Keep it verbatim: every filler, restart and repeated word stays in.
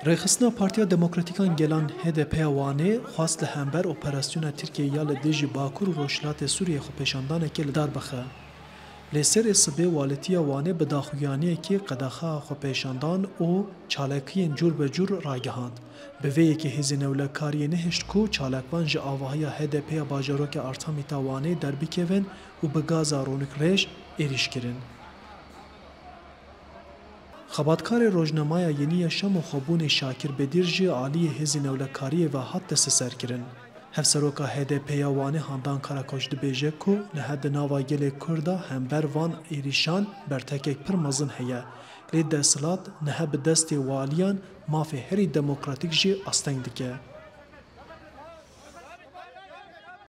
Rêxistina Partiya Demokratîk a Gelan, H D P ya Wanê, xwest li hember operasyona Tirkiyeyê ya li dijî Bakur û Rojhilatê Sûriyeyê xwepêşandanekê li dar bixe. Lê serê sibê Walîtiya Wanê bi daxuyaniyekê qedexeya xwepêşandan û çalakiyên cûr be cûr ragihand. Bi vê yekê hêzên ewlekariyê nehişt ku çalakvan ji avahiya H D P ya bajarokê Artemîta Wanê derbikevin û bi gaza rûnik rêj êrîş kirin. Xebatkarê rojnameya Yenî Yaşam û Xwebûnê Şakir Bedîr jî aliyê hêzên ewlekariyê ve hat desteserkirin. Hevseroka H D P ya Wanê Handan Karakoç dibêje ku niha di nava gelê Kurd de hember van êrîşan bertekek pir mezin heye, lê desthilat niha bi destê waliyan mafê herî demokratîk jî asteng dike.